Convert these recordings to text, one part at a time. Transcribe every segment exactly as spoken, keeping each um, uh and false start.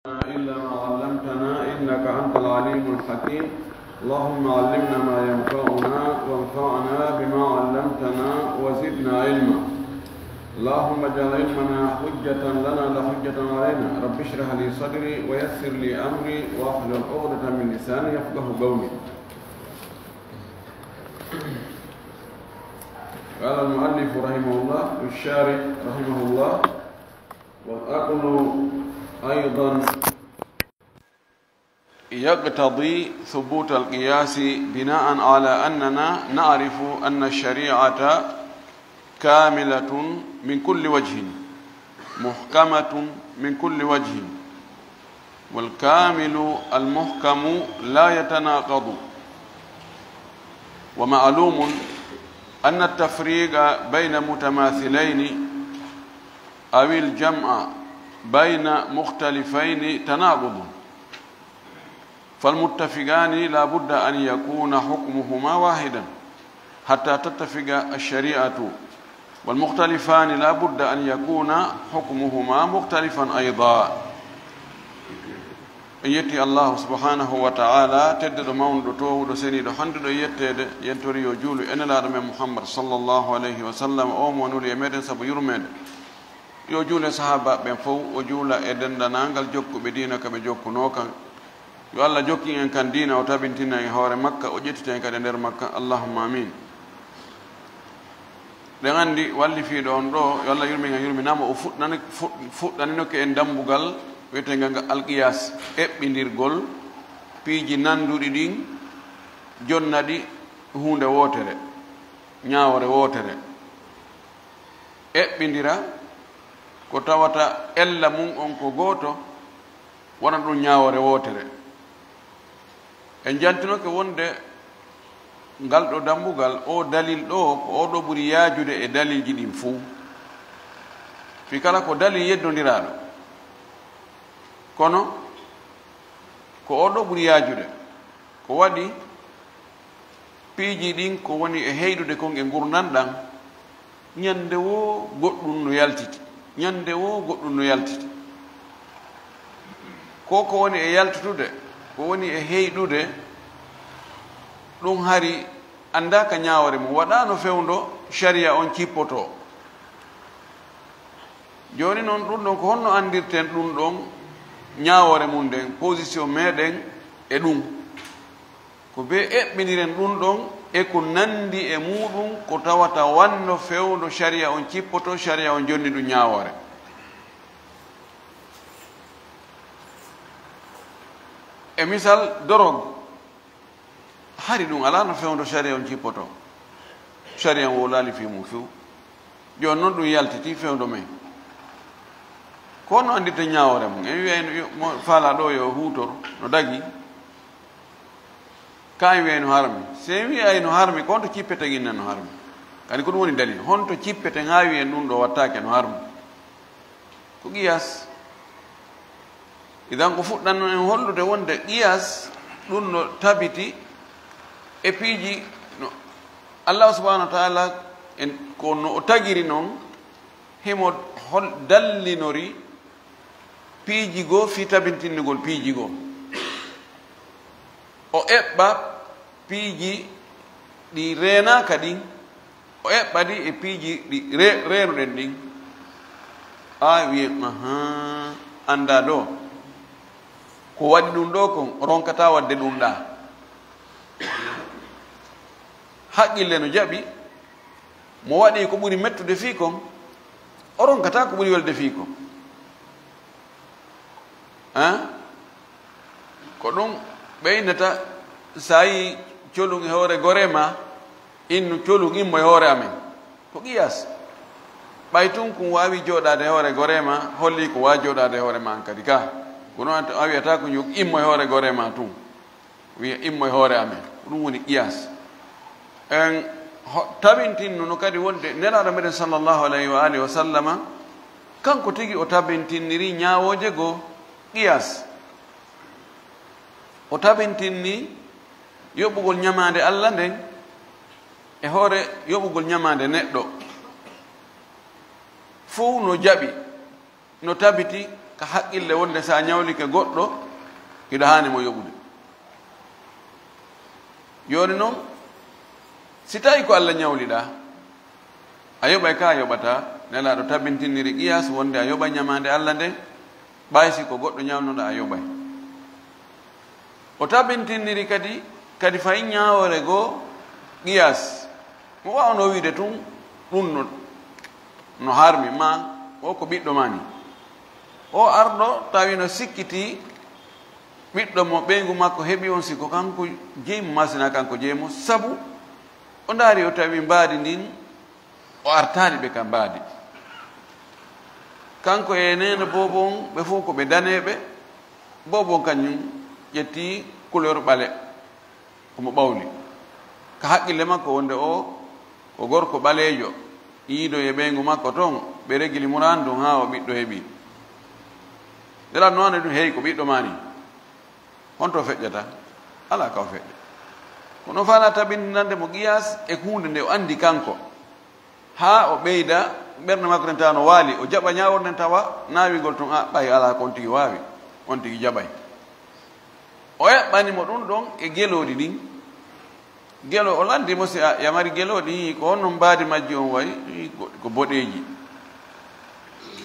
إلا ما علمتنا إنك أنت العليم الحكيم. اللهم علمنا ما ينفعنا وانفعنا بما علمتنا وزدنا علما. اللهم اجعل علمنا حجة لنا لا حجة علينا. رب اشرح لي صدري ويسر لي أمري واحلل عقدة من لساني يفقه قولي. قال المؤلف رحمه الله، الشارح رحمه الله، والعقل أيضا يقتضي ثبوت القياس بناء على أننا نعرف أن الشريعة كاملة من كل وجه، محكمة من كل وجه، والكامل المحكم لا يتناقض. ومعلوم أن التفريق بين متماثلين أو الجمع بين مختلفين تناقض، فالمتفقان لا بد أن يكون حكمهما واحدا حتى تتفق الشريعة، والمختلفان لا بد أن يكون حكمهما مختلفا أيضا. En yetti Allahu subhanahu wa ta'ala, tedduɗo, mawnuɗo, toowuɗo, seniiɗo, handuɗo e yetteede, yentori yo juulu e Nelaaɗo men Muhammad sallallahu alayhi wa sallam, o mo nuli e meɗen sabu yurmeende. Yo juule sahaabaaɓe ɓen fow, o juula e denndaangal jokkuɓe diina ka ɓe jokkunoo kan. Yo Allah jokkin en kan diina, o tabintina en e hoore makka, o ƴettita en kadi e nder makka. Allahumma amin. Ɗen anndi wallifiiɗo on ɗo, yo Allah yurmin en, yurminaama, o fuɗɗani-, fuɗ-, fuɗɗaninoke en dambugal wiyeteengal ngal alqiyas, eɓɓindirgol piiji nannduɗi ɗin, jonna ɗi huunde wootere, ñaawoore wootere. Eɓɓindira ko tawata ella mun on ko gooto, wona ɗum ñaawoore wootere. En jantinoke wonde ngal ɗo dambugal, o dalil ɗo, ko o ɗo ɓuri yaajude e dalilji ɗin fuu. Fii kala ko dalil yeddondiraaɗo. Kono, ko o ɗo ɓuri yaajude. Ko waɗi piiji ɗin ko woni e heyɗude kon e ngurndan ɗan, ñande woo goɗɗum no yaltiti, ñande woo goɗɗum no yaltiti. Ko ko woni e yaltitude, ko woni e heyɗude, ɗum hari anndaa ka ñaawoore mum, waɗaano fewndo sharia on cippotoo. Jooni non, ɗum ɗon, ko honno anndirten ɗum ɗon ñaawoore mum nden, position meɗen e ɗum? Ko bee eɓɓiniren ɗum ɗon e ko nanndi e muuɗum, ko tawata wanno fewndo sharia on cippoto, sharia on jonni ɗum ñaawoore. E misal, dorog, hari ɗum alaa no fewndo sharia on cippoto. Sharia on wowlaali fii mum few. Jooni non ɗum yaltiti fewndo men. Ko honno anndirten ñaawoore mum? En wi'ay no, mo faalaa ɗo yo huutor, no dagi. Ka en wi'ay no harmi. Si en wi'ay no harmi, ko honto cippeten innen no harmi? Kadi ko ɗum woni dalil. Honto cippeten haa wi'en ɗum ɗo wattaake no harmi? Ko qiyas. Idan ko fuɗɗanno en hollude wonde qiyas ɗum no tabiti e piiji no Allah subhanahu wa ta'ala en, ko no o tagiri non, himo hol-, dallinori piiji goo fii tabintinnugol piiji goo. O eɓɓa piiji ɗi reenaaka ɗin, o eɓɓa ɗi e piiji ɗi re-, reenuɗen ɗin. A wi'en, ahan, anndaa ɗo, ko waɗi ɗum ɗo kon, o ronkataa waɗde ɗum ɗaa. Haqqille no jaɓi, mo waɗi ko ɓuri mettude fii kon, o ronkataa ko ɓuri welde fii kon. Hein? Ko ɗum ɓeynata, so a yii colum e hoore goree maa, innu colum immo e hoore amen. Ko qiyas. Ɓay tun kun waawi jooɗaade e hoore goree maa, holli ko waawi jooɗaade e hoore maa an kadi ka. Kono an, a wiyata ko yo immo e hoore goree maa tun. Wiya, immo e hoore amen. Ko ɗum woni qiyas. En ho-, tabintinno no kadi wonde Nelaaɗo meɗen sallallahu alayhi wa alihi wa sallama, kanko tigi o tabintinniri ñaawooje goo qiyas. O tabintinni yoɓugol ñamaande Allah nden e hoore yoɓugol ñamaande neɗɗo. Fow no jaɓi, no tabiti haqqille wonde so a ñawlike goɗɗo, hiɗa haani mo yoɓude. Jooni noon, si tawii ko Alla ñawliɗaa, a yoɓay ka a yoɓataa, Nelaaɗo tabintiniri qiyaas wonde a yoɓay ñamaande Alla nden, ɓay si ko goɗɗo ñawlunoɗaa a yoɓay. O tabintiniri kadi, kadi fay ñaawoore goo qiyaas. Mo waawnoo wiide tun, ɗun no, no harmi, maa o ko ɓiɗɗo maa ni. O arɗo tawi no sikkitii ɓiɗɗo mo ɓeyngu makko heɓi on, si ko kanko jeyi mo, maa si na kanko jeyi mo, sabu o ndaari o tawi mbaadi ndin o artaali ɓe ka mbaadi. Kanko e neene boobo on, ɓe fof ko ɓe daneeɓe. Boobo on kañum ƴetti couleur ɓale, omo ɓawli. Ka haqqille makko wonde o ko gorko ɓaleejo, yiido e ɓeyngu makko ton, ɓe regili muraan ndun haa o ɓiɗɗo heɓi. Nelaaɗo no andi ɗun, hey, ko ɓiɗɗo maa ni. Honto feƴƴata? Alaa ka o feƴƴa. Kono faala tabintinande mo qiyaas e huunde nde o andi kanko. Haa o ɓeyda, ɓernde makko nden tawa no waali, o jaɓa ñaawoore nden tawa naawigol ton, a, ɓay alaa ko on tigi waawi, on tigi jaɓay. O eɓɓani mo ɗun ɗon e gelooɗi ɗin. Gelo, o lanndi mo si a, ya mari gelooɗi, ko honno mbaadi majji on wayi, ko, ko boɗeeji.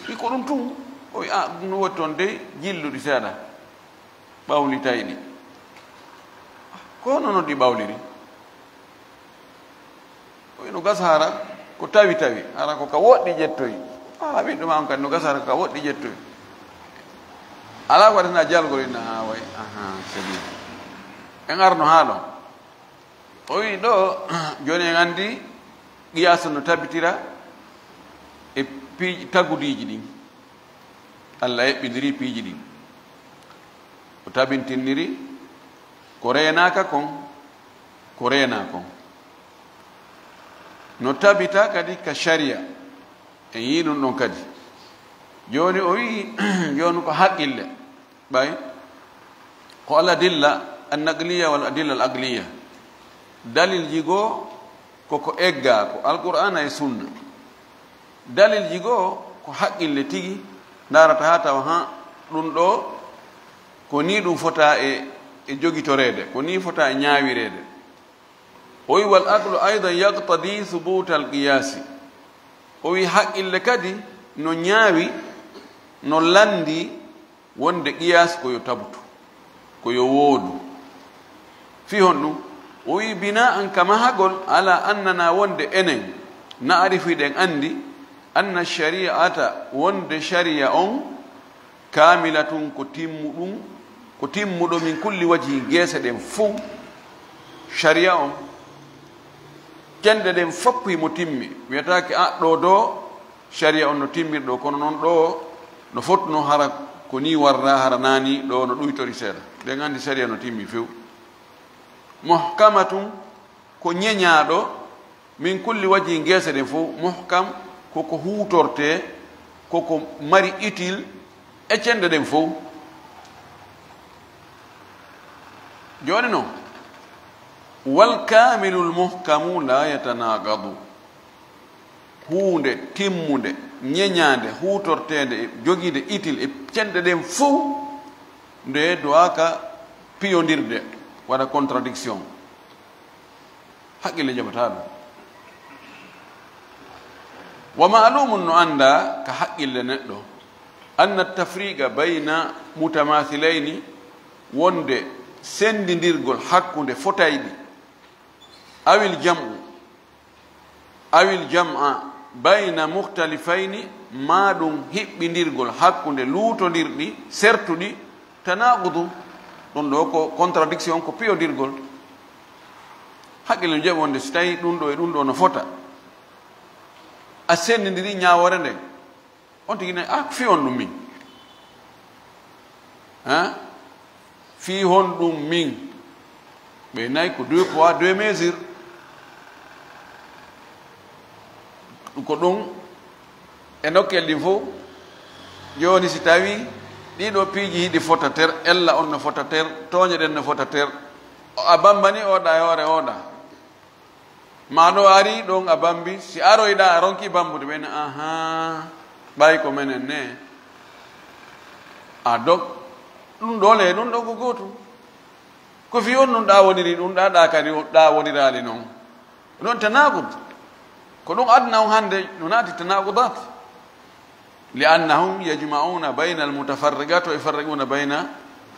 Wi ko ɗun tun, o wi, a, ɗun no woni ton dey, jilluɗi seeɗa. Ɓawlitayɗi. Ko hono non ɗi ɓawliri? O wi, no gasa hara ko tawi tawi, hara ko ka woɗɗi ƴettoyi. A, ɓiɗɗo ma on kadi, no gasa hara ko ka woɗɗi ƴettoyi. Alaa ko waɗata jalgol ina, ha, way, aha, c'est bien. En arno haa ɗon. O wi ɗo, jooni en anndi qiyaas no tabitira e piiji tagudiiji ɗin. Alla eɓɓindiri piiji ɗin. O tabintiniri ko reenaaka kon, ko reenaa kon. No tabita kadi ka sharia. En yii ɗun ɗon kadi. Jooni o wi'i, jooni ko haqqille. Ɓay ko al adilla an naqliya wal adilla al aqliya. Dalilji goo ko ko eggaa, ko Alqur'aana e Sunna. Dalilji goo ko haqqille tigi ndaarata haa tawa, haa ɗun ɗoo ko nii ɗun fota e, e jogitoreede, ko nii fota e ñaawireede. O wi, wal aqlu aydan yaqtadi thubuta al qiyasi. O wi, haqqille kadi no ñaawi, no lanndi wonde qiyaas ko yo tabutu, ko yo woodu. Fii honɗun? O wi, bina'an, ka mahagol, ala annana, wonde enen, na'rifu, hiɗen anndi, anna shari'ata, wonde shari'a on, kaamilatun, ko timmuɗun, ko timmuɗo, min kulli wajhin, geese ɗen fow. Shari'a on, cenɗe ɗen fow himo timmi. Wiyataake, a, ɗoo doo, shari'a on no timmirɗo, kono non ɗoo no fottuno hara ko nii warra, hara naa nii, ɗoo no ɗuytori seeɗa. Ɗen anndi shari'a no timmi few. Muhkamatun, ko ñeñaaɗo, min kulli wajhin, geese ɗen fow. Muhkam ko ko huutortee, ko ko mari utile e cenɗe ɗen fow. Jooni non, wal kaamilul muhkamu la yatanaqadu. Huunde timmunde, ñeñaande, huutorteende, e jogiinde utile e cenɗe ɗen fow, nde duwaaka piyondirde, waɗa contradiction. Haqqille jaɓataa ɗun. Wa ma'lumun, no anndaa ka haqqille neɗɗo, anna tafriqa bayna mutamathilayni, wonde senndindirgol hakkunde fotayɗi, awil jam'u, awil jam'a bayna mukhtalifayni, maa ɗun hiɓɓindirgol hakkunde luutondirɗi, sertuɗi, tanaqudu, ɗun ɗoo ko contradiction, ko piyondirgol. Haqqille no jaɓi wonde si tawii ɗun ɗoo e ɗun ɗoo no fota, a senndindiri ñaawoore nden, on tigi ne, a, fii honɗun min? Hein? Fii honɗun min? Ɓe nayi ko deux poids, deux mesures. Ko ɗun e nokkel ɗin fow. Jooni, si tawii ɗii ɗoo piiji hiɗi fota ter, ella on no fota ter, tooñe ɗen no fota ter, a bambani oɗa e hoore oɗa. Maa ɗoo ari ɗon a bambi, si aroyɗaa a ronki bambude, ɓen, ahaa, ɓay ko menen ne. A dog ɗum ɗo le ɗum ɗo ko gootum. Ko fii on ɗum ɗa woniri ɗum ɗa ɗa kadi ɗa woniraali noon. Ɗon tanaqud. Ko ɗum adna on hannde no naati tanaqudat. Li annahum yajma'una bayna al mutafarriqat wa yufarriquna bayna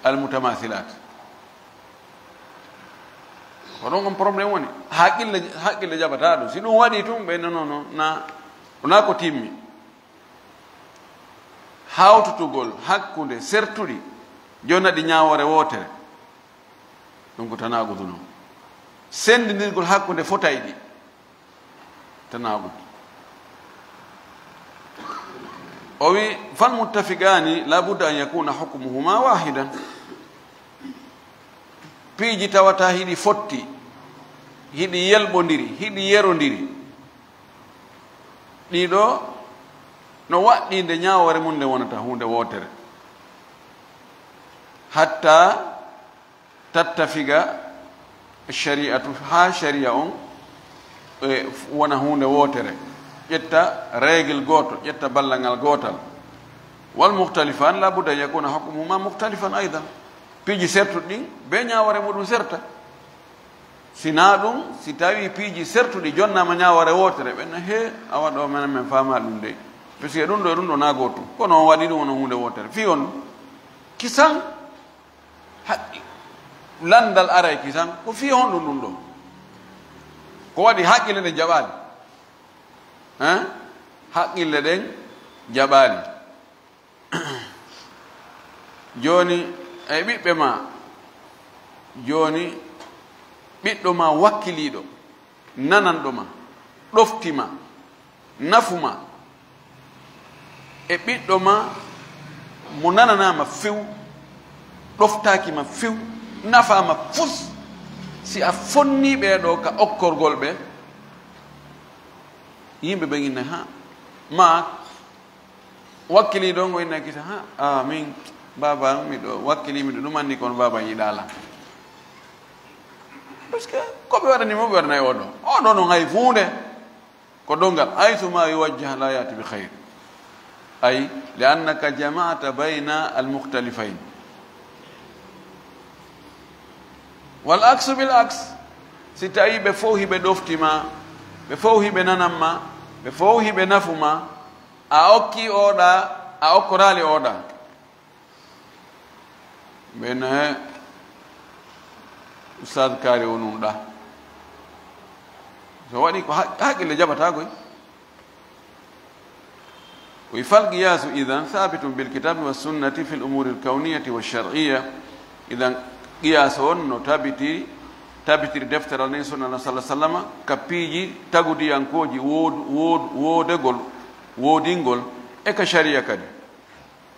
al mutamathilat. Ko ɗon on problème woni. Haqqille haqqille jaɓata ɗum si ɗum waɗi tun ɓe nono na wona ko timmi. Hawtutugol hakkunde sertuɗi jonaɗi ñaawoore wootere. Ɗum ko tanaagudu non. Senndidirgol hakkunde fotayɗi tanaagudu. O wi fal muttafiqaani la budda an yakuna hukmuhuma wahidan. Piiji tawata hiɗi fotti, hiɗi yelɓondiri, hiɗi yerondiri. Ɗiɗo no waɗɗi nde ñaawoore mum nde wonata huunde wootere. Hatta tattafiga shari'atu haa shari'a on e wona huunde wootere, ƴetta règle gooto, ƴetta ballal ngal gootal. Wal mukhtalifan la budda yakuna hukmuhuma mukhtalifan aydan. Piiji sertuɗi ɗin be ñaawore muɗum serta. Sina ɗum si tawi piiji sertuɗi jonnaama ñaawore wootere ɓen he awa ɗo menen men faama ɗum de. Puisque ɗum ɗo e ɗum ɗo na gootum kono on waɗi ɗum wono huunde wootere fii on kisan. Haqqi lanndal aray kisan ko fii honɗum ɗum ɗo? Ko waɗi haqqille ɗen jaɓaali hein? Haqqille ɗen jaɓaali. Jooni e ɓiɓɓe ma jooni ɓiɗɗo ma wakkiliiɗo nananɗo ma ɗofti ma nafu ma e ɓiɗɗo ma mo nananaama few ɗoftaaki ma few nafaama fus si a fonnii ɓee ɗoo ka okkorgol ɓe yimɓe ɓen inna ha ma wakkilii ɗo ngo inna kita ha a min baaba miɗo wakkilii miɗo ɗum anndi kono baaba yiɗaala parce que ko ɓe waɗani mo ɓe waɗanay oɗo oɗo no hay fuunde ko dongal aythuma yuwajjah la yati bi khayr ay li annaka jama'ta bayna al mukhtalifayn wal aksu bil aks si tawi ɓe fof hiɓe ɗofti ma ɓe fof hiɓe nanan ma ɓe fof hiɓe nafu ma a okki oɗa a okkoraali oɗa Mbeɗa he Ustaad Kaari o nunɗa. So waɗi ko haqqille jaɓata koy. Koy fal qiyaasu idan thabitun bil kitabi wa sunnati fil umuri al kawniyati wa shar'iyya. Idan qiyaasu on no tabiti tabitiri defteral nden sunna na sallallahu alaihi wasallam ka piiji tagudiyankooji wood wood woodegol woodingol e ka shari'a kadi.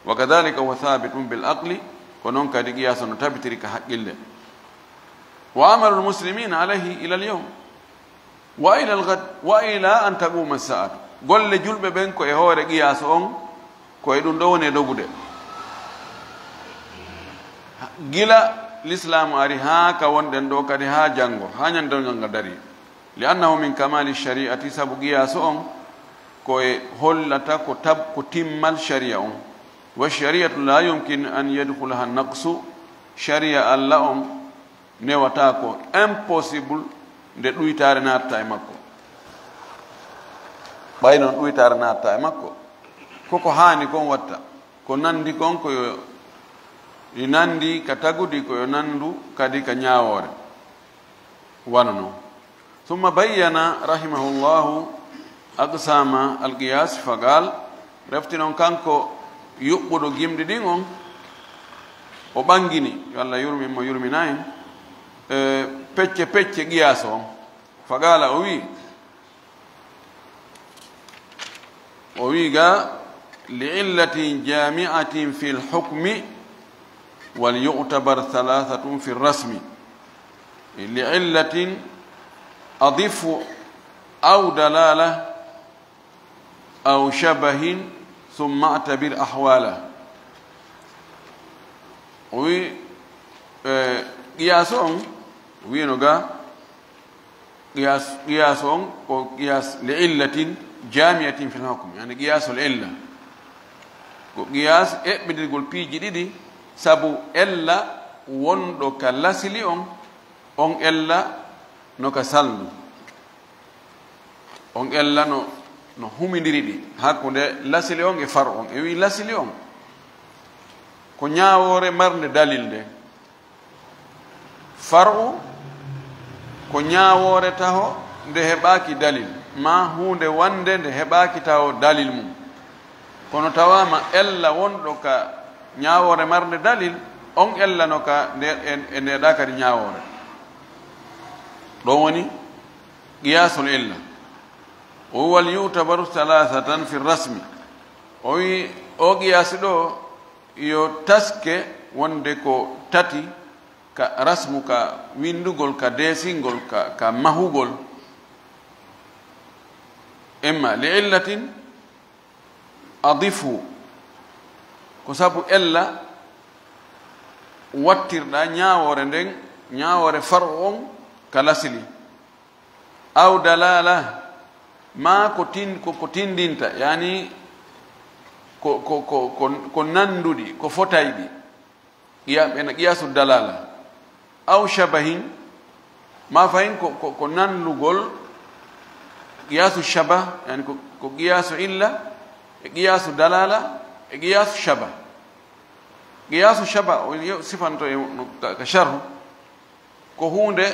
Wa kadhalika huwa thabitun bil aqli ko non kadi qiyasa no tabitiri ka haqqille wa amalu lmuslimina alayhi ila alyawm wa ila alghad wa ila an taquma alsaatu golle julɓe ɓen ko e hoore qiyasa on ko e ɗum ɗo woni e dogude gila l'islamu ari haa ka wonɗen ɗo kadi haa janngo haa ñande ngal ngal dari li annahu min kamali shari'ati sabu qiyasa on ko e hollata ko tab ko timmal shari'a on wa shari'atu la yumkin an yadkhulaha naqsu shari'a Allah on newata ko impossible nde ɗuytaare natta e makko ɓay noon ɗuytaare natta e makko koko haani kon watta ko nandi kon ko yo ɗi nandi ka tagudi ko yo nandu kadi ka ñaawoore wano noon ثم بين رحمه الله أقسام القياس فقال refti noon kanko yuɓɓuɗo gimɗi ɗin on o ɓangini yo allah yurmin mo yurmina en pecce pecce qiyas on فقال o wi o wi ga لعلة جامعة في الحكم وليعتبر ثلاثة في الرسم لعلة أضف أو دلالة أو شبه ثم اعتبر أحواله o wi qiyas on wino ga qiyas qiyas on ko qiyas li illatin jamiatin fil hukm yani qiyasul illa Ko qiyaas eɓɓidirgol piiji ɗiɗi, sabu ella wonɗo ka lasili on, on ella no ka salndu. On ella no, no humindiri ɗi hakkunde lasili on e faru on. E wi lasili on ko ñaawoore marnde dalil nde. Faru ko ñaawoore taho nde heɓaaki dalil, maa huunde wannde nde heɓaaki taho dalil mum. Kono tawaama ella wonɗo ka ñaawoore marnde dalil, on ella no ka nde, e, e nde ɗa kadi ñaawoore. Ɗon woni qiyaasul illa. O wal yu'tabaru thalathatan fi rasmi. O wi, o qiyaasi ɗo yo taske wonde ko tati ka rasmu, ka winndugol, ka deesingol, ka, ka mahugol. Imma li illatin adifu, ko sabu ella wattirɗa ñaawoore nden, ñaawoore faru on ka lasili. Aw dalala, maa ko tin-, ko, ko tindinta, yani ko, ko, ko, ko, ko nannduɗi, ko fotayɗi. Qiya-, ɓena qiyaasu dalala. Aw shabahin, maa fayin ko, ko, ko nanndugol, qiyaasu shabah, yani ko, ko qiyaasu illa, e qiyaasu dalala, e qiyaasu shabah. Qiyaasu shabah, o yo-, sifanto e no ka, ka sharhu, ko huunde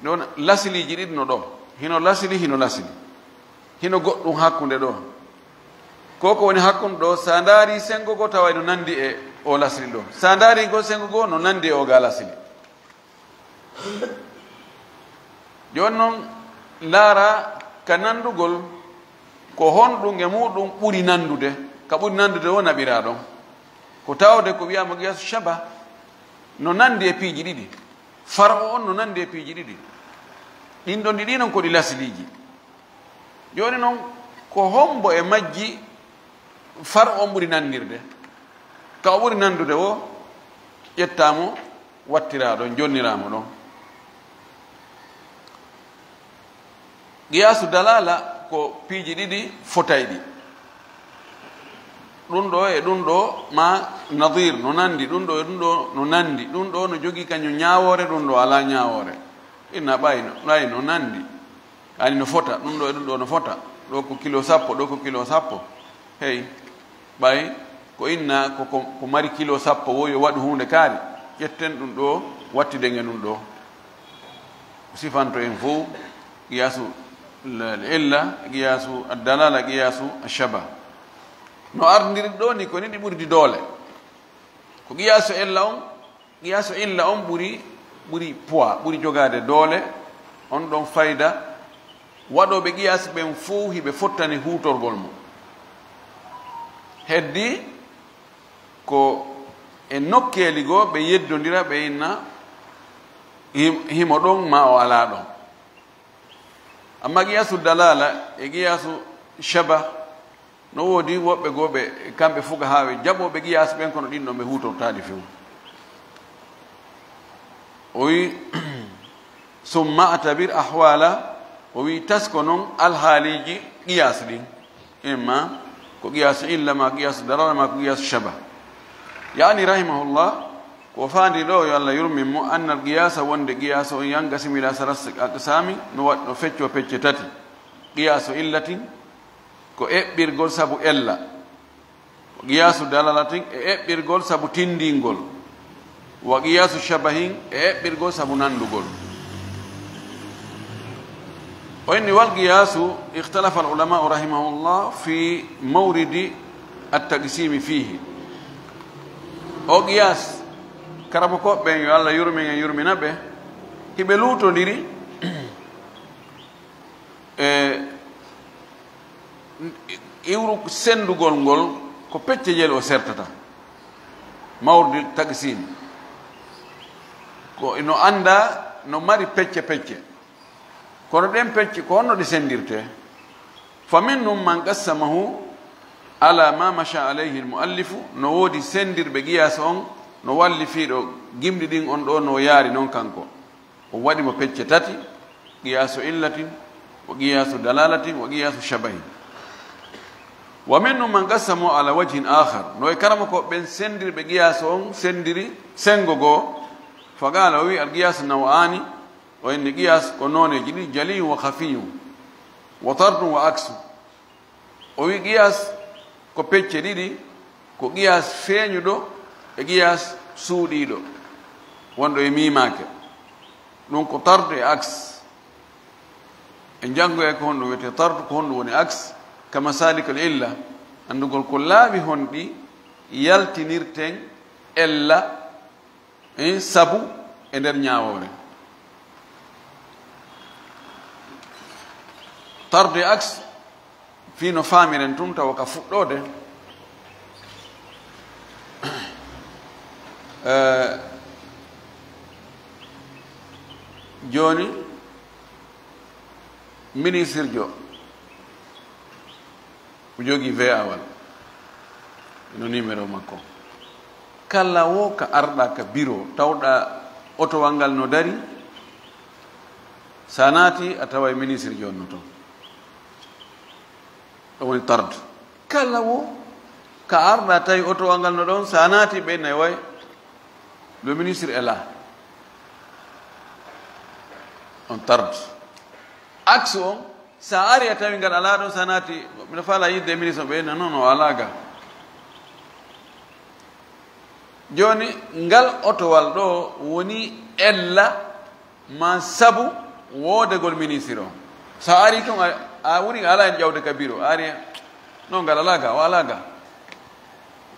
ɗon lasiliiji ɗiɗi no ɗo. Hino lasili, hino lasili. Hino goɗɗum hakkunde ɗo. Ko ko woni hakkunde ɗo, sa ndaari senngo goo tawa no nanndi e o lasili ɗo. Sa ndaari goo senngo goo no nanndi e o ga lasili. Jooni non, laara ka nanndugol, ko honɗum e muɗum ɓuri nanndude, ka ɓuri nanndude o naɓiraa ɗon. Ko tawde ko wiyaama qiyaasu shabah, no nanndi e piiji ɗiɗi. Far'u on no nanndi e piiji ɗiɗi. Ɗin ɗon ɗiɗi non ko ɗi lasiliiji. Jooni non, ko hombo e majji far'u on ɓuri nanndirde? Ka o ɓuri nanndude o, ƴettaa mo, wattiraa ɗon, jonniraa mo ɗon. Qiyaasu dalala ko piiji ɗiɗi fotayɗi. Ɗum ɗo e ɗum ɗo ma nadir no nanndi, ɗum ɗo e ɗum ɗo no nanndi, ɗum ɗo no jogii kañum ñaawoore, ɗum ɗo alaa ñaawoore. Inna ɓay no, ɓay no nanndi. Ani no fota, ɗum ɗo e ɗum ɗo no fota. Ɗo ko kilo sappo, ɗo ko kilo sappo. Hey, ɓay ko inna ko, ko, ko mari kilo sappo, wo yo waɗu huunde kaari. Ƴetten ɗum ɗo, wattiden e ɗum ɗo. Sifanto en fof, qiyaasu l-, illa, qiyaasu ad-dalala, qiyaasu ash-shabah. No ardindiri ɗo ni, ko ni ɗi ɓurdi doole. Ko qiyaasu illa on, qiyaasu illa on ɓuri, ɓuri poids, ɓuri jogaade doole. On ɗon fayda, waɗooɓe qiyaas ɓen fof hiɓe fottani huutorgol mo. Heddi ko e nokkeeli goo ɓe yeddondira, ɓe inna him-, himo ɗon ma o alaa ɗon. Amma qiyaasu dalala e qiyaasu shabah, no woodi woɓɓe goo ɓe, kamɓe fuqahaaɓe jaɓooɓe qiyaas ɓen, kono ɗin ɗon ɓe huutortaali few. O wi, "Summa atabir ahwala", o wi, "Tasko non alhaaliiji qiyaas ɗin." Imma ko qiyaasu illa, ma qiyaasu dalala, ma ko qiyaasu shabah. Yaani rahimahullah, ko faandi ɗo, yo Allah yurmin mo, annal qiyaasa, wonde qiyaasa on yanqasimu ila salasati aqsami, no waɗ-, no feccoo pecce tati. Qiyaasu illatin, ko eɓɓirgol sabu ella. Qiyaasu dalalatin, e eɓɓirgol sabu tindingol. Wa qiyaasu shabahin, e eɓɓirgol sabu nanndugol. O inni, "Wal qiyaasu, ikhtalafa al ulama'u rahimahullah fi mawridi at-taqsimi fihi." O qiyaas, karabokooɓe ɓen, yo Allah yurmin en, yurmina ɓe, hiɓe luutondiri e iwru senndugol ngol, ko pecce jeel o sertata. Mawridi taqsim. Ko no annda, no mari pecce pecce. Kono ɗen pecce, ko honno ɗe senndirtee? Fa minhum man qassamahu ala ma masha alayhi al-muallifu, no woodi senndirɓe qiyaas on, no wallifiiɗo gimɗi ɗin on ɗo no yaari non kanko. O waɗi mo pecce tati, qiyaasu illatin, wa qiyaasu dalalatin, wa qiyaasu shabahin. Wa minhum man qassamu ala wajhin akhar. No e karamokooɓe ɓen sendiri ɓe qiyaas on, sendiri sengo goo. Fa qala, o wi, al qiyaas naw'ani, o inni qiyaas ko nooneeji ɗiɗi, jaliyun wa khafiyun, wa tardun wa aksu. O wi qiyaas ko pecce ɗiɗi, ko qiyaas feeñuɗo e qiyaas suuɗiiɗo, wonɗo e miimaake. Ɗum ko tard e aks. En janngoyay ko honɗum wiyetee tard, ko honɗum woni aks, ka Masaalikul Illa, anndugol ko laawi honɗi yaltinirten ella, eh, sabu e nder ñaawoore. Tard e aks, fii no faamiren tun, tawa ka fuɗɗoode, eh, jooni, ministirjo o jogii V A wal, no numéro makko. Kala wo ka arɗa ka biro, tawɗa otowal ngal no dari, sa naati, a taway ministirjo on no ton. Ɗum woni tard. Kala wo ka arɗa tawi otowal ngal no ɗon, sa naati, ɓe nay way, le ministre est là. On tard. Aksu on, sa ari a tawi ngal alaa ɗon, sa naati, miɗo faala yidde ministre, ɓe no, non, non, o alaa ga. Jooni, ngal otowal ɗo woni ella ma sabu woodegol ministre on. Sa ari tun, a, a woni a alaa en ƴawde ka biro, a ari, non, ngal alaa ga, o alaa ga.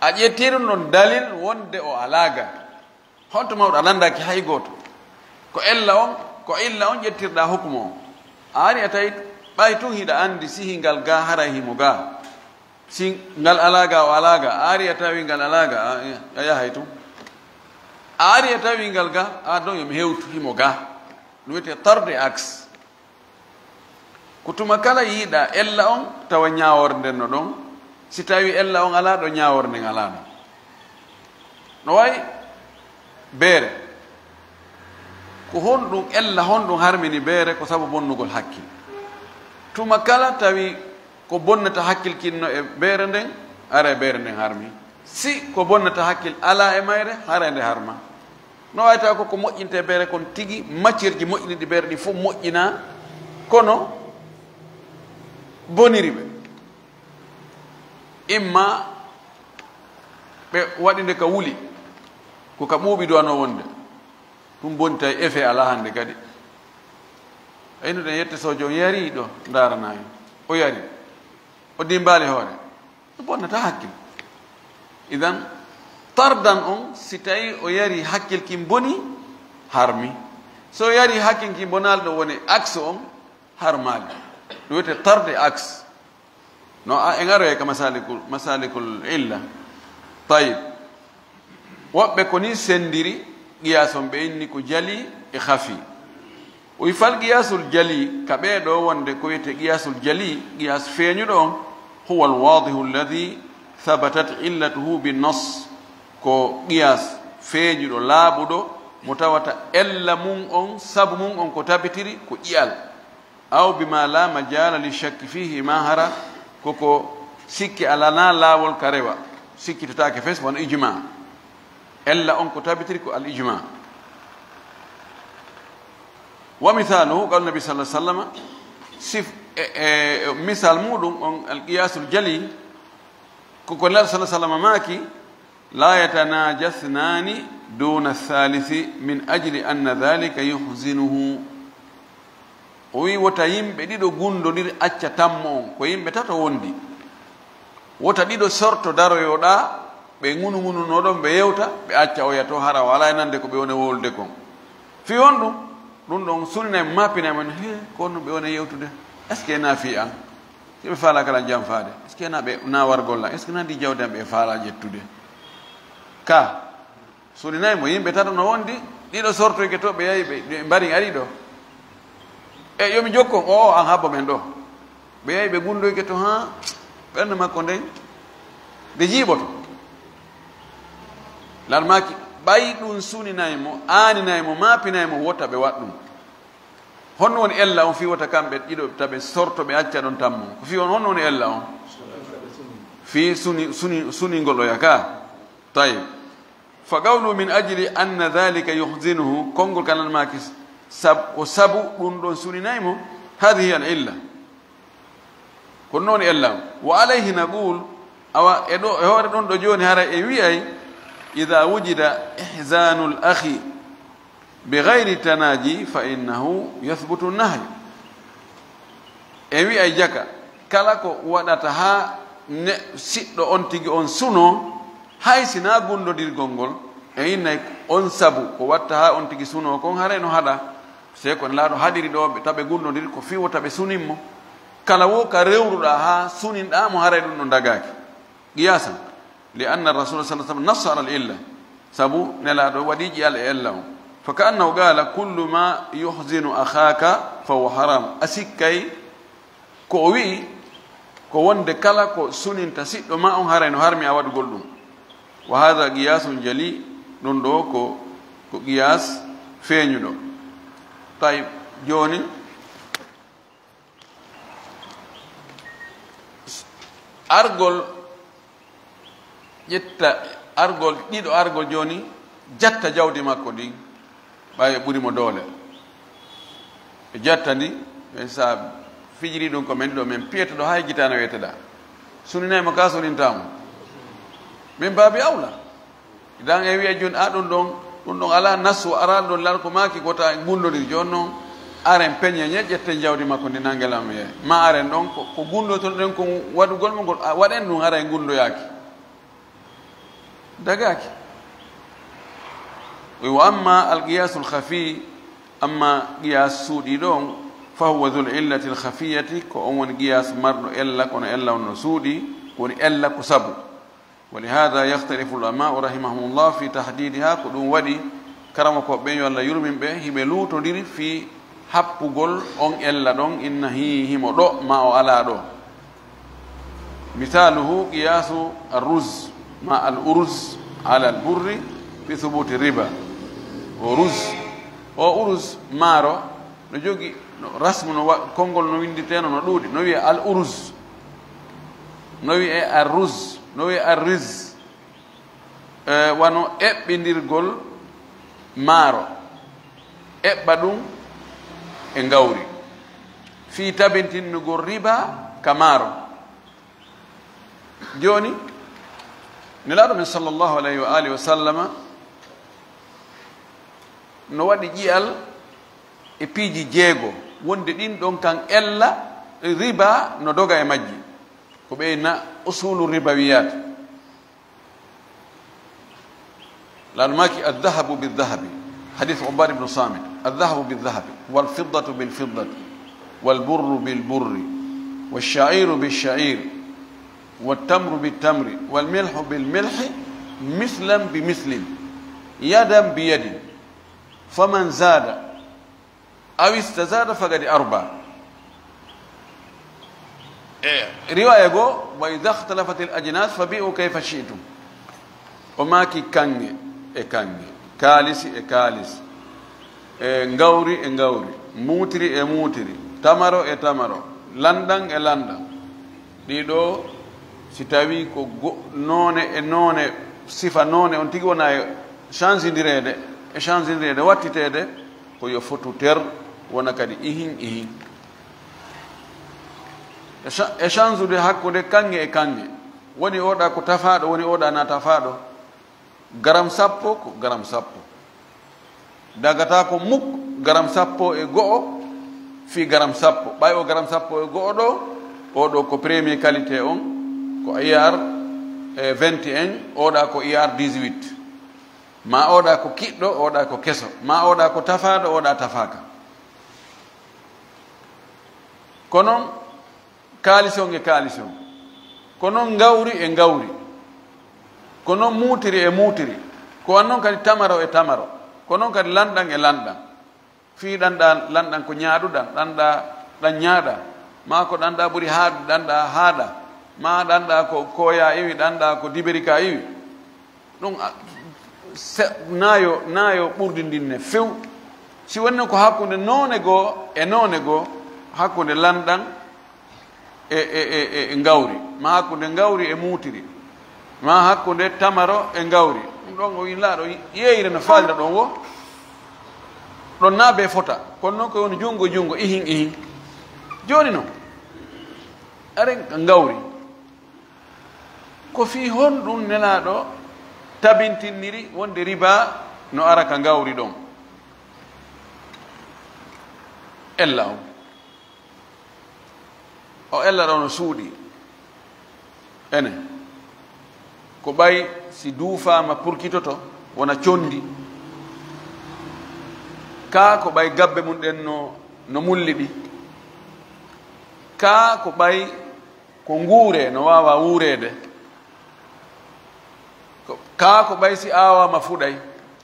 A ƴetti ɗum ɗon dalil wonde o alaa ga. Honto mawɗo a lanndaaki hay gooto? Ko ella on, ko illa on ƴettirɗa hukuma on. A ari a tawi ɓay tun hiɗa anndi si hingal ga haray himo ga. Si ngal alaa ga, o alaa ga. A ari a tawi ngal alaa ga, a, a yahay tun. A ari a tawi ngal ga, a ɗon yo mi hewtu himo ga. Ɗum wiyetee tard e aks. Ko tuma kala yiiɗa ella on, tawa ñaawoore nden no ɗon. Si tawi ella on alaa ɗo, ñaawoore nden alaa ɗo. No wayi beere. Ko honɗum ella, honɗum harmini beere? Ko sabu bonnugol hakkil. Tuma kala tawi ko bonnata hakkil kin no e beere nden, haray beere nden harmi. Si ko bonnata hakkil alaa e mayre, haray nde harma. No wayi taw ko ko moƴƴinte beere kon tigi, matière ji moƴƴiniɗi beere ɗin fof moƴƴinaa, kono boniri ɓe. Imma ɓe waɗi nde ka wuli, ko ka ɓuuɓi duwanoo wonde. Ɗum bonta e effet alaa hannde kadi. Aynuɗen yette sojo on yari ɗo, ndaranaa en. O yari. O dimbaali hoore. Ɗum bonnata hakkil. Idan, tardan on, si tawi o yari hakkil kin boni, harmi. So yari hakkil kin bonaali ɗo woni aks on, harmaali. Ɗum wiyetee tarde aks. No a, en aroye ka masalikul, masalikul illa. Tayib. Woɓɓe ko ni sendiri qiyaas on, ɓe inni ko jali e khafi. O wi fal qiyasul jali, ka ɓee ɗo wonde ko wiyetee qiyasul jali, qiyaas feeñuɗo on, huwa alwadihu alladi thabatat illatuhu bin nas, ko qiyaas feeñuɗo, laaɓuɗo, mo tawata ella mun on, sabu mun on ko tabitiri ko ƴi'al. Aw bima la majala li shakki fihi, ma hara koko sikki alanaa laawol ka rewa, sikkitataake fes, wano ijma. Ella on ko tabitiri ko al ijma. Wa mithaluhu qawlu nabi sallallahu alaihi wasallam, sif-, e, e, e, misal muɗum on al qiyasul jali, ko ko Nulaaɗo sallallahu alaihi wasallam maaki, la yatanaja ithnani duna thalisi min ajli anna dhalika yuhzinuhu. O wi wota yimɓe ɗiɗo gundodiri acca tammo on, ko yimɓe tato wondi. Wota ɗiɗo sorto daroyoɗa, ɓe ŋunuŋununo ɗon, ɓe yewta, ɓe acca oya to, hara o alaa e nande ko ɓe woni wolde kon. Fii honɗum? Ɗum ɗon suninay mo, mappinay mo, he, ko honno ɓe woni yewtude? Est-ce que na fii an? Si ɓe faalaa kala jam faade, est-ce que na ɓe na wargol lan? Est-ce que na ndi jawdi an ɓe faalaa ƴettude? Ka suninay mo, yimɓe tato no wondi, ɗiɗo sortoyke to, ɓe yahi, ɓe, ɓe mbari ari ɗo. E yo mi jokko, o, o, an habbo men ɗo. Ɓe yahi, ɓe gundoyke to, haa ɓernde makko nden nde jiiɓoto. Larmaaki, ɓay ɗum suninay mo, aaninay mo, maapinay mo, wota ɓe waɗ ɗum. Honno woni ella on fii wota kamɓe ɗiɗo ta ɓe sorto, ɓe acca ɗon tammo? Ko fii on, honno woni ella on? Fii suni, suni, suningol oya ka. Tayyib. Fa qawlu min ajli anna dhalika yuhzinuhu, konngol kan maaki sab-, ko sabu ɗum ɗon suninay mo, hadhihi al illa. Ko non ella. Wa alayhi naqul, awa e ɗo, e hoore ɗon ɗo jooni hara e wi'ay, idha wujida ihzanul akhi bi ghayri tanaji fa innahu yathbutu nahyu. E wi'ay jaka, kala ko waɗata haa ne-, siɗɗo on tigi on suno, hay si naa gunndondirgol ngol, e innay on sabu ko watta haa on tigi suno kon, haray no haɗa. Sey ko Nelaaɗo haɗiri ɗo, ɓe taɓe gunndondiri ko fii wota ɓe sunin mo. Kala wo ka rewruɗaa haa suninɗaa mo, haray ɗum ɗon dagaaki. Qiyasan, li anna Rasul sallallahu alaihi wasallam nassa alal illa, sabu Nelaaɗo waɗi ƴi'al e ella on. Fa ka annahu qala, "Kullu ma yuhzinu akhaka fa huwa haram." A sikkay ko o wi'i, ko wonde kala ko suninta siɗɗo ma on, haray no harmi a waɗugol ɗum. Wa hadha qiyasun jali, ɗum ɗo ko, ko qiyas feeñuɗo. Tayyib, jooni, argol, ƴetta argol, ɗiɗo argol jooni, jatta jawdi makko ndin, ɓay ɓuri mo doole. Ɓe jatta ndi, ɓen sa fijiri ɗum ko men ɗo, men piyata ɗo hay gitana weteɗa. Suninay mo ka suninta mo. Min baabi awla. Idan e wi'a jooni, a ɗum ɗon, ɗum ɗon alaa nassu, araa ɗum lan ko maaki ko ta gunndondir. Jooni non, aren peñe ñe, ƴetten jawdi makko ndi nangel am ye. Ma aren ɗon, ko, ko gunndotoɗen kon waɗugol mo ngol, a, waɗen ɗum haray gunndoyaaki. Dagaaki. Wa amma al qiyasul khafi, amma qiyas suuɗiiɗo on, fa huwa dhul illati al khafiyati, ko on woni qiyas marɗo ella, kono ella on no suuɗi, ko woni ella ko sabu. Wa li hadha yakhtalifu al ulama'u rahimahumullah fi tahdidiha, ko ɗum waɗi karamokooɓe ɓen, yo Allah yurmin ɓe, hiɓe luutondiri fii happugol on ella ɗon, inna hi-, himo ɗo, ma o alaa ɗo. Misaluhu qiyasu ar-ruz ma al-uruz ala al-burri fi thubuti riba. O ruz, o uruz, maaro, no jogi, no rasmu, no wa-, konngol no winnditeeno, no ɗuuɗi, no wi'e al-uruz, no wi'e ar-ruz, no wi'e ar-riz. E, wano eɓɓindirgol maaro, eɓɓa ɗum e ngawri, fii tabintinnugol riba ka maaro. Jooni, Nelaaɗo men sallallahu alayhi wa alihi wa sallama no waɗi ƴi'al e piiji jeego, wonde ɗin ɗon kan ella, riba no doga e majji. Ko ɓe na usulu ribawiyat. Laɗumaaki, "Adh-dhahabu bidh-dhahabi." Hadith Ubadah ibn Samit, "Adh-dhahabu bidh-dhahabi, wal-fiddatu bil-fiddati, wal-burru bil-burri, wash-sha'iru bish-sha'iri, wat-tamru bit-tamri, wal-milhu bil-milhi, mithlan bi-mithlin, yadan bi-yadin. Faman zada aw istazada faqad arba." E riwaya goo, "Wa idha ikhtalafatil ajnas fabi'u kayfa shi'tum." O maaki, kaŋŋe e kaŋŋe, kaalisi e kaalisi, e ngawri e ngawri, muutiri e muutiri, tamaro e tamaro, lanɗan e lanɗan. Ɗiɗo, si tawii ko go-, noone e noone, sifa noone on tigi wona e changindireede, e changindireede, wattiteede, ko yo fotu ter, wona kadi ihin ihin. E cha-, e changude hakkunde kaŋŋe e kaŋŋe. Woni oɗa ko tafaaɗo, woni oɗa na tafaaɗo. Garam sappo ko garam sappo. Dagata ko muk garam sappo e go'o fii garam sappo. Ɓay o garam sappo e go'o ɗo, oɗo ko premier qualité on, ko I R, e, vingt et un, oɗa ko I R dix-huit. Ma oɗa ko kiɗɗo, oɗa ko keso. Ma oɗa ko tafaaɗo, oɗa tafaaka. Kono kaalisi on e kaalisi on. Ko non ngawri e ngawri. Ko non muutiri e muutiri. Ko non kadi tamaro e tamaro. Ko non kadi lanɗan e lanɗan. Fii ɗanɗa lanɗan ko ñaaɗuɗan, ɗanɗa ɗan ñaaɗa. Maa ko ɗanɗa ɓuri haaɗude, ɗanɗa haaɗa. Maa ɗanɗa ko kooya iwi, ɗanɗa ko diberi ka iwi. Ɗum a-, se-, naayo, naayo ɓurdi ndin ne few. Si wonno ko hakkunde noone goo e noone goo, hakkunde lanɗan e, e, e, e, e ngawri, ma hakkunde ngawri e muutiri, ma hakkunde tamaro e ngawri. Ɗum ɗon o wi Nelaaɗo yeeyre no faalira ɗon wo, ɗon naa bee fota, kono noon ko woni junngo e junngo, ihin, ihin. Jooni noon, aren ka ngawri. Ko fii honɗum Nelaaɗo tabintiniri wonde riba no ara ka ngawri ɗon? Ella on. O ella ɗon no suuɗi. Ene. Ko ɓay si duufaama purkitoto wona conndi. Kaa ko ɓay gabbe mum ɗen no, no mulliɗi. Kaa ko ɓay ko nguure no waawa wuureede. Ko, kaa ko ɓay si aawaama fuɗay.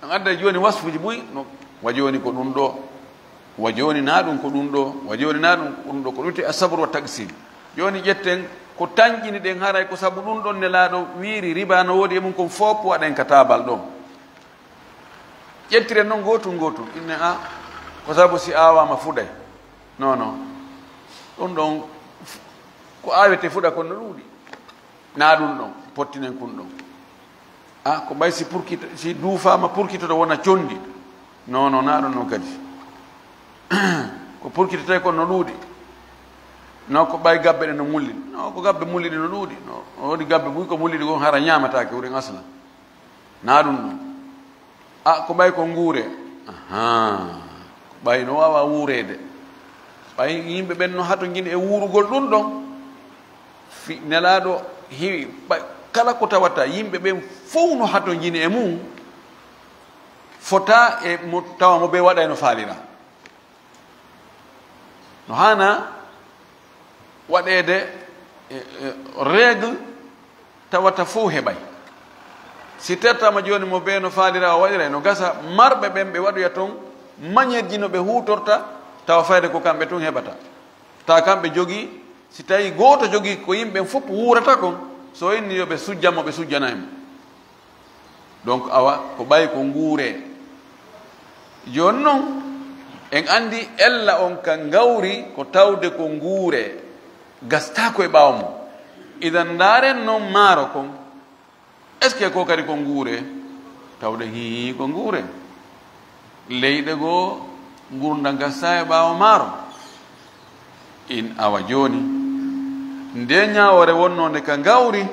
An adda jooni wasfuuji buy no, wa jooni ko ɗum ɗo, wa jooni naa ɗum ko ɗum ɗo, wa jooni naa ɗum ko ɗum ɗo, ko ɗum wiyetee asabru wa taqsim. Jooni ƴetten ko tanƴini ɗen, haray ko sabu ɗum ɗon Nelaaɗo wiiri riba no woodi e mum kon fof waɗen ka taabal ɗon. Ƴettiren noon gootum gootum, inne a, ko sabu si aawaama fuɗay. Non, non. Ɗum ɗon ko aawetee fuɗa kon no ɗuuɗi. Naa ɗum ɗon, pottinen kun ɗon. A, ko ɓay si purkita, si duufaama purkitoto wona conndi. Non, non, naa ɗum ɗon kadi. Ko purkitotee kon no ɗuuɗi. No ko ɓay gabbe ɗen no mulliɗi. No ko gabbe mulliɗi no ɗuuɗi. No, no woodi gabbe buy ko mulliɗi kon hara ñaamataake wurin asla. Naa ɗum ɗon. A, ko ɓay ko nguure. Ahaa. Ko ɓay no waawa wuureede. Ɓay yimɓe ɓen no hatonjini e wuurugol ɗum ɗon. Fi-, Nelaaɗo hiwi, ɓay, kala ko tawata yimɓe ɓen fow no hatonjini e mum, fota e mo, tawa mo bee waɗay no faalira. No haana waɗeede, e, e, règle tawata fow heɓay. Si tertaama jooni mo bee no faalira o waɗiray, no gasa marɓe ɓen ɓe waɗoya ton mañeerji no ɓe huutorta, tawa fayde ko kamɓe tun heɓata. Tawa kamɓe jogii, si tawii gooto jogii ko yimɓe ɓen fof wuurata kon, so inni yo ɓe sujja mo, ɓe sujjanay mo. Donc, awa, ko ɓay ko nguure. Jooni non, en anndi ella on ka ngawri ko tawde ko nguure, gastaako e ɓaawo mum. Idan, ndaaren non maaro kon, est-ce que ko kadi ko nguure? Tawde hii ko nguure. Leyɗe goo ngurndan gastaa e ɓaawo maaro. In awa jooni, nde ñaawoore wonnoo nde ka ngawri,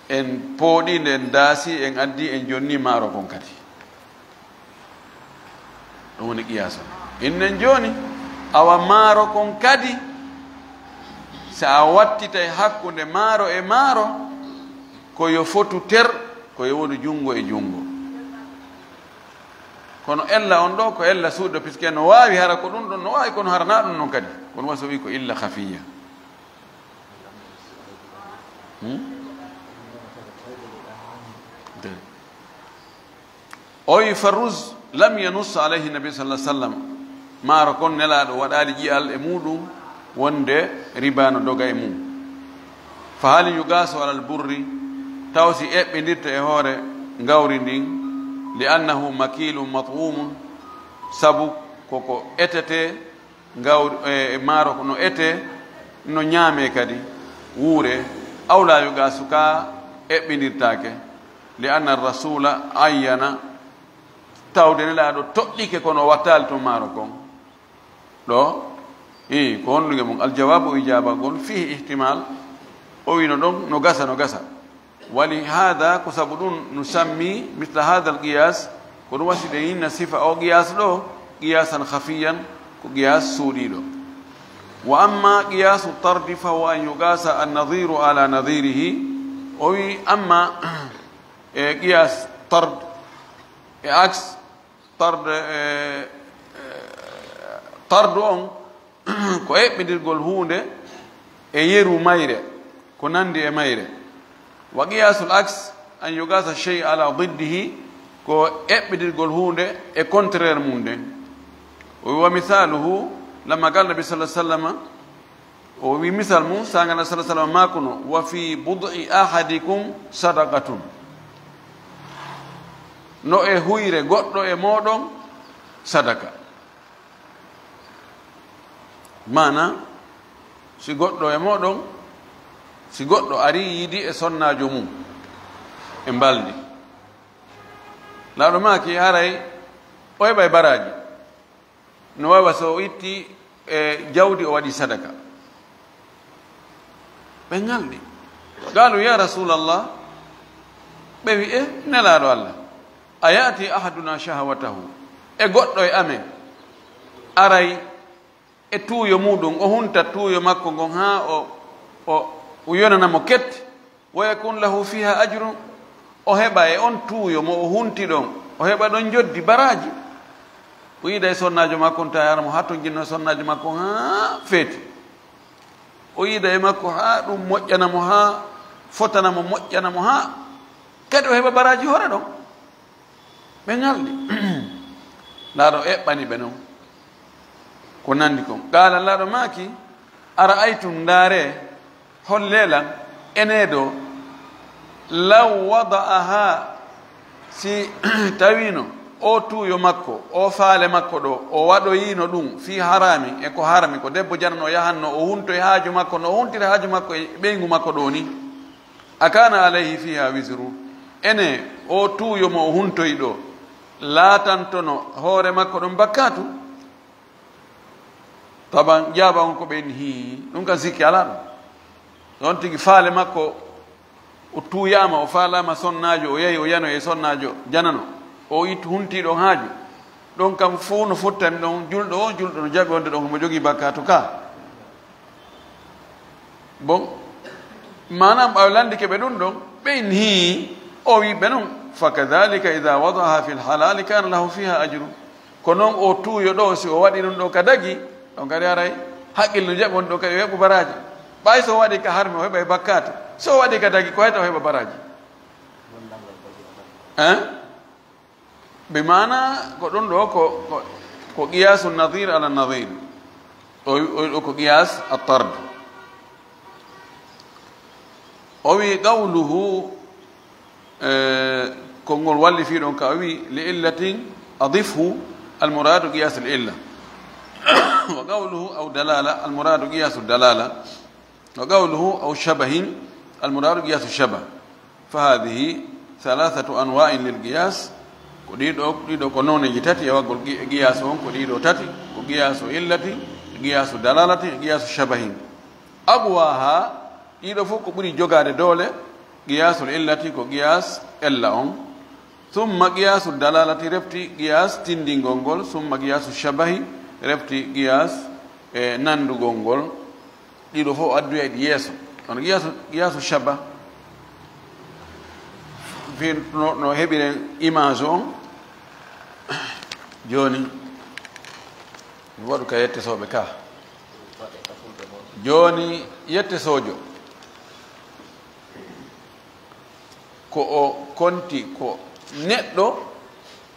en pooɗii nde, en daasi, en addi, en jonni maaro kon kadi. Ɗum woni qiyaas on. Innen jooni, awa maaro kon kadi, so a wattitay hakkunde maaro e maaro, ko yo fotu ter, ko yo wonu junngo e junngo. Kono ella on ɗo, ko ella suuɗo, puisque no waawi hara ko ɗum ɗon, no waawi, kono hara naa ɗum ɗon kadi. Kono wasa wi ko illa khafiya. Hmm? O wi, "Farruz lam yanussa alayhi nabi sallallahu alaihi wasallam." Maaro kon Nelaaɗo waɗaali ƴi'al e muuɗum wonde riba no doga e mum. "Fa hal yugasu alal burri?" Taw si eɓɓindirta e hoore ngawri ndin, "li annahu makilun mat'umun," sabu koko etete, ngawri, e, e maaro ko no ete, no ñaame kadi, wuure, "aw la yugasu," ka eɓɓindirtaake, "li anna rasula ayyana," tawde Nelaaɗo toɗɗike kono o wattaali toon maaro kon. Ɗo, i, ko honɗum e mum? Aljawaabu, o ijaaba ngon, fihi ihtimal, o wino ɗon, no gasa, no gasa. Wali hada, ko sabu ɗum, no sammi, misla hada al qiyas, ko ɗum wasi ɗen inna sifa o qiyas ɗo, qiyasan khafiyan, ko qiyas suuɗiiɗo. Wa amma qiyasu tardi, fa huwa an yugasa an nadiru ala nadirihi, o wi, amma, e qiyas tard, e aks, Tarde, e, e, tardu on ko eɓɓindirgol huunde e yeru mayre, ko nandi e mayre. Wa qiyasul aks an yugasa shey ala diddihi, ko eɓɓindirgol huunde e contraire mum nden. O wi wa misaluhu, lamma qala nabi sallallahu alaihi wasallam, o wi misal mum, saanga na sallallahu alaihi wasallam maakuno, "Wa fi bud'i ahadikum sadaqatun." No e huyre goɗɗo e mooɗon sadaka. Maana, Si goɗɗo e mooɗon, si goɗɗo arii yiidi e sonnaajo mum, ɓe mbaldi. Laaɗo maaki haray o heɓay baraaji. No waawa so o itti e jawdi o waɗi sadaka. Ɓe ngaldi. Qaalu, "Ya Rasuulallah," ɓe wi'i, "E Nelaaɗo Allah, a ya'ti ahaduna shahwatahu, e goɗɗo e amen aray e tuuyo muuɗum, o hunta tuuyo makko ngon haa o, o, o yonana mo kette, wa yakun lahu fiha ajrun, o heɓa e on tuuyo mo o hunti ɗon, o heɓa ɗon njoddi baraaji." O yiida e sonnaajo makko on, tawi hara mo haa ton jinno sonnaajo makko on haa feeti. O yiida e makko haa ɗum moƴƴana mo, haa fotana mo, moƴƴana mo, haa kadi o heɓa baraaji hoore ɗon. Ɓe ngaldi. Laaɗo eɓɓani ɓe non ko nandi kon. Qaala, Laaɗo maaki, "Ara'aytum, ndaare, holle lan, ene ɗo, law wada'aha, si tawino o tuuyo makko, o faale makko ɗo, o waɗoyino ɗum fi harami, e ko harami, ko debbo janano o yahanno, o huntoy haaju makko, no o huntira haaju makko e ɓeyngu makko ɗo ni. Akana alayhi fiha wizru, ene o tuuyo mo o huntoy ɗo, laatantono hoore makko ɗon bakkatu?" Taban, jaaba on ko ɓen hii, ɗum kan sikki alaa ɗum. Ɗon tigi faale makko, o tuuyaama, o faalaama sonnaajo, o yahi, o yano e sonnaajo janano, o it huntii ɗon haaju. Ɗon kam fof no fottani ɗon, julɗo o, julɗo no jaɓi wonde ɗon mo jogii bakkatu ka. Bon, maanaam ɓaawo landike ɓe ɗum ɗon, ɓe hii, o wi ɓe non, "Fakadhalika idha wada'aha fil halali kana lahu fiha ajrun." Ko non o tuuyo ɗo, si o waɗi ɗum ɗo ka dagi, ɗon kadi haray haqqille no jaɓi wonde ɗon kadi o heɓu baraaji. Ɓay so o waɗi ka harmi, o heɓa e bakkaatu. So o waɗi ka dagi, ko hayta o heɓa baraaji. Hein? Bi maana ko ɗum ɗo ko, ko, ko qiyaasu nadir ala nadir. O, o, o ko qiyaas at-tard. O wi qawluhu, eh, konngol walli fii ɗon ka o wi, "Li illatin adifhu, al muradu qiyaasu al illa." Wa qawluhu aw dalala, al muradu qiyaasu dalala. Wa qawluhu aw shabahin, al muradu qiyaasu shabah. Fa hadhihi thalathatu anwa'in lil qiyas. Ko ɗiɗo, ɗiɗo ko nooneeji tati e waggol qi-, qiyas on, ko ɗiɗo tati, ko qiyasu illati, qiyasu dalalati, qiyasu shabahin. Aqwaha, ɗiɗo fof ko ɓuri jogaade doole, qiyasul illati ko qiyas ella on. Summa qiyasu dalalati refti qiyas tindingol ngol, summa qiyasu shabahi refti qiyas e nanndugol ngol. Ɗiɗo fof o addoyay ɗi yeeso. Kono qiyaasu, qiyaasu shabah, fii no, no heɓiren image on. Jooni, mi waɗu ka yette sooɓe ka. Jooni, yette soojo, ko o konti ko neɗɗo,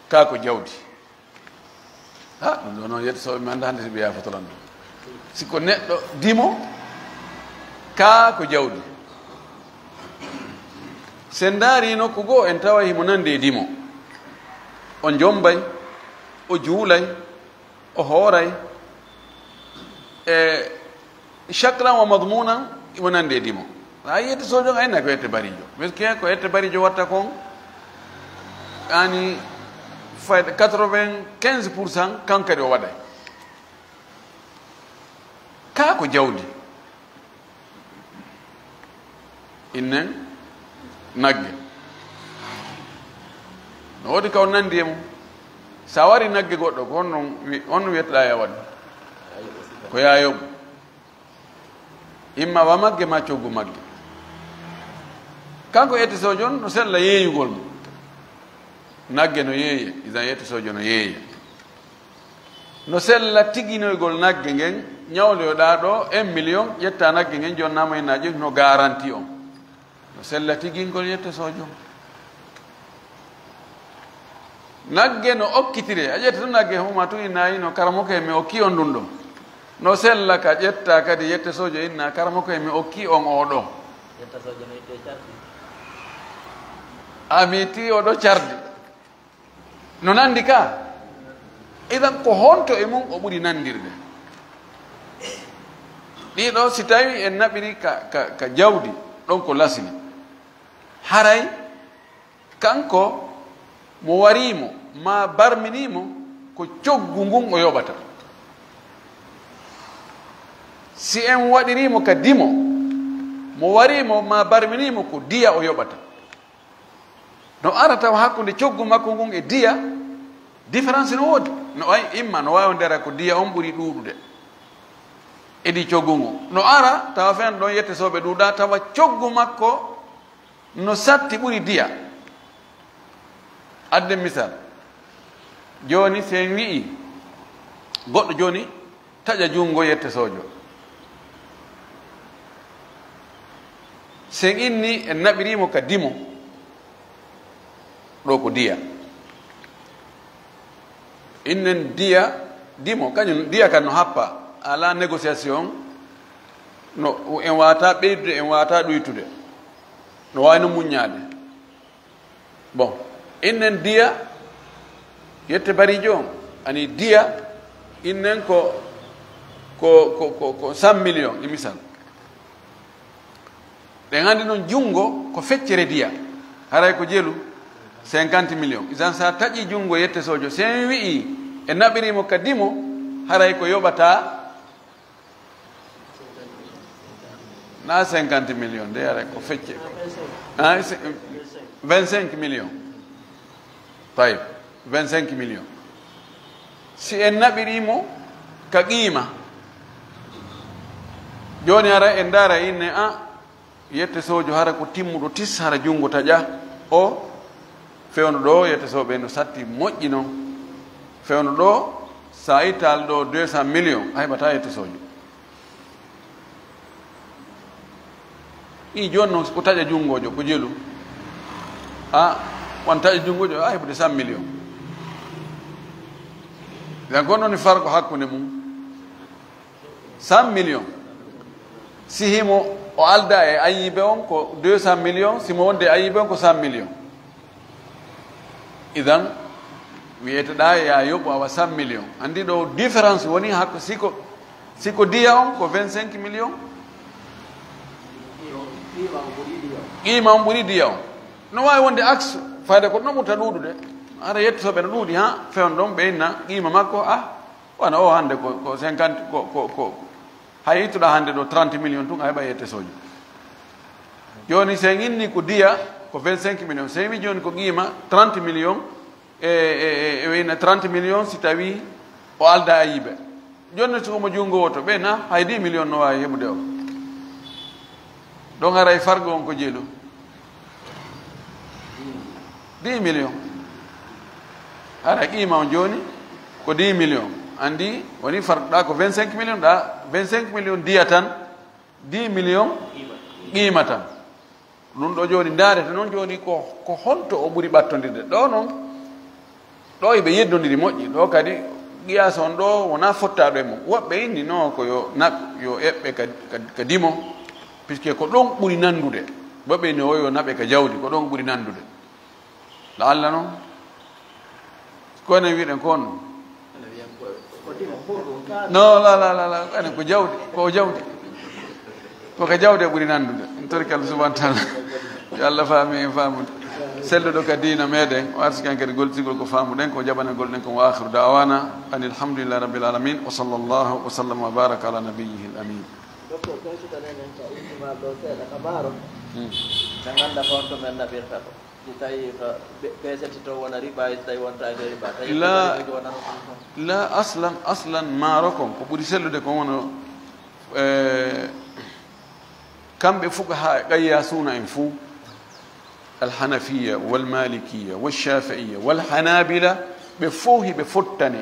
ka ko jawdi. Ha, ɗum ɗo noon, yetto so mi annda hannde si ɓe yaha fotolan ɗum. Si ko neɗɗo dimo, kaa ko jawdi. Si en ndaari nokku goo, en taway himo nandi e dimo. O jommbay, o juulay, o hooray. E Shaklan wa madmunan, imo nandi e dimo. A yiyete sojo on, ayna ko yette barijo. Parce que ko yette barijo watta kon, ani fayda quatre-vingt-quinze pour cent kan kadi o waɗay. Kaa ko jawdi. Innen nagge. No woodi ka on nandi e mum. Sa wari nagge goɗɗo, ko honno wi-, honno wiyetɗaa ya waɗi? Ko yaayoɓu. Imma wa magge ma coggu magge. Kanko ettisoojo on no sella yeeyugol mo. Nagge no yeeye, idan ettisoojo no yeeye. No sella tiginoygol nagge ngen, ñawloyoɗaa ɗo un million, ƴetta nagge ngen, jonnaa mo e naaƴe, no garanti on. No sella tigingol yetto sojo. Nagge no okkitire. A ƴetta tun nagge huma tun inna ino karamoko en mi okki on ɗun ɗo. No sella ka ƴetta kadi yette sojo inna karamoko en mi okki on o ɗo. Yetta sojo no itte cardi. A mi itti o ɗo cardi. No nandi ka? Idan ko honto e mum o ɓuri nandirde? Ɗiɗo, si tawi en naɓiri ka, ka, ka jawdi, ɗon ko lasli. Haray kanko mo wariimo maa barminiimo, ko coggu ngun o yoɓata. Si en waɗiriimo ka dimo, mo wariimo maa barminiimo, ko diya o yoɓata. No ara tawa hakkunde coggu makko ngun e diya, différence no woodi. No ay, imma no waawondira ko diya on ɓuri ɗuuɗude e di coggu ngun. No ara tawa fen ɗon yette sooɓe ɗuuɗa, tawa coggu makko no satti ɓuri diya. Adde misal, jooni si en wi'i goɗɗo jooni taƴa junngo yette soojo, si en inni en naɓiriimo ka dimo, ɗo ko diya. Innen diya, dimo, kañum diya kan no happa, ala négociation, no en waata ɓeydude, en waata ɗuytude, no waawi no muññaade. Bon, innen diya, yette barijo on, ani diya, innen ko, ko, ko, ko, ko cent millions, e misal. Ɗen anndi noon junngo ko feccere diya, haray ko jelu cinquante millions. Isan sa taƴi junngo yette soojo, si en wi'i e naɓiriimo ka dimo, haray ko yoɓata na cinquante millions, de haray ko fecce. Ah, c'est vingt-cinq millions. Tayib, vingt-cinq millions. Si en naɓiriimo ka qiima, jooni hara en ndaara inne a yette soojo hara ko timmuɗo tis hara junngo taƴa o, fewndo ɗo yette sooɓe no satti moƴƴi noon. Fewndo ɗo sa ittal ɗo deux cent millions a heɓata yette soojo. I jooni noon ko taƴa junngojo ko jelu. A wan taƴa junngojo a heɓude cent millions. Idan ko noon farko hakkunde mum. Cent millions. Si himo o alda e ayibe on ko deux cent millions, si mo wonde e ayibe on ko cent millions. Idan, wiyete ɗa ya yoɓu awa cent millions. Anndi ɗo différence woni hakko, siko, siko diya on ko vingt-cinq millions. Qiima on ɓuri diya on. No waawi wonde axe, fayde ko ɗon ɓurta ɗuuɗude. Hara yettotoɓe no ɗuuɗi ha, fewn ɗon ɓe inna qiima makko, ah, wano o hannde ko, ko cinquante, ko, ko, ko, hay ittuɗa hannde ɗo trente millions tun, a heɓa yette soojo. Jooni, si en inni ko diya, ko vingt-cinq millions. Si en wi jooni ko qiima trente millions, e, e, e, e wayno trente millions, si tawi o alda ayibe. Jooni, si omo junngo woto, ɓe na hay dix millions no waawi heɓude o. Ɗon haray fargo on ko jelu. Dix millions. Hara qiima on jooni ko dix millions. Anndi woni farɗa ko vingt-cinq millions, ɗa vingt-cinq millions diya tan, dix millions qiima tan. Ɗum ɗo jooni ndaarete noon jooni ko, ko honto o ɓuri ɓattondirde. Ɗo noon, ɗo eɓe yeddondiri moƴƴi. Ɗo kadi qiyaas on ɗo wonaa fottaaɗo e mum. Woɓɓe inni no ko yo naɓ-, yo eɓɓe ka, ka, ka dimo, puisque ko ɗon ɓuri nanndude. Woɓɓe inni o yo naɓe ka jawdi, ko ɗon ɓuri nanndude. Laalla noon, ko enen wiɗen ko on. No, la, la, la, la, enen ko jawdi, ko jawdi. Ko ka jawdi e ɓuri nanndude. En torki Allah subhanahu wa taala. Yo Allah faami en faamude. Selluɗo ka diina meɗen, o arsikan kadi goltigol ko faamuɗen, ko jaɓanagol ɗen ko wa akhiru da'wana anil hamdulillahi rabbil alamin. Wa sallallahu wa sallam wa baraka ala nabiyyihil amin. Docteur, ɓeyduɗen en ka Ultimal ɗo seeɗa, ka maaro. Hmm. Ɓe ngannda ko honto men naɓirta ko. Si tawi ko be-, besete to wona riba, si tawi wonta e riba. Tawi la, ko riba wona ɗum. La, aslan, aslan, maaro kon, ko ɓuri sellude kon wona, eh, kamɓe fuqaha e qayyasuna en fuu, al Hanafiya, wal Malikiya, wal Shafi'iya, wal Hanabila, ɓe fof hiɓe fottani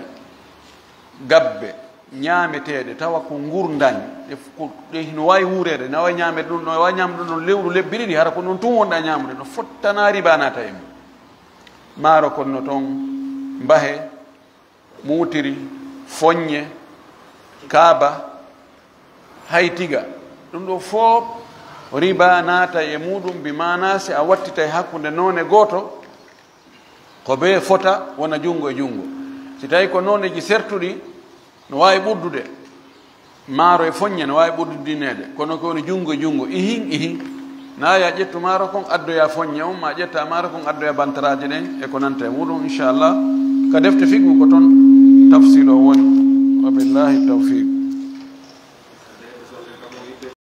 gabbe ñaameteeɗe, tawa ko ngurndan, ɗe f-, ko, ɗe hino waawi wuureede, no waawi ñaameede ɗum, no waawi ñaamde ɗum ɗon lewru lebbi ɗiɗi, hara ko noon tun wonɗa ñaamude, no fottana riba naata e mum. Maaro kon no toon, mbahe, muutiri, foññe, kaaba, hay tiga. Ɗum ɗo fof riba naata e muɗum, bi maana si a wattitay hakkunde noone gooto, ko bee fota wona junngo e junngo. Si tawi ko nooneeji sertuɗi, no waawi ɓurdude. Maaro e foññe no waawi ɓurdindineede, kono ko woni junngo e junngo, ihin, ihin. Na ya ƴettu maaro kon, addoya foññe on, ma ƴetta maaro kon, addoya bantaraaje ɗen, e ko nanta e muɗum, inchallah. Ka defte fiqhu ko ton tafsil o woni.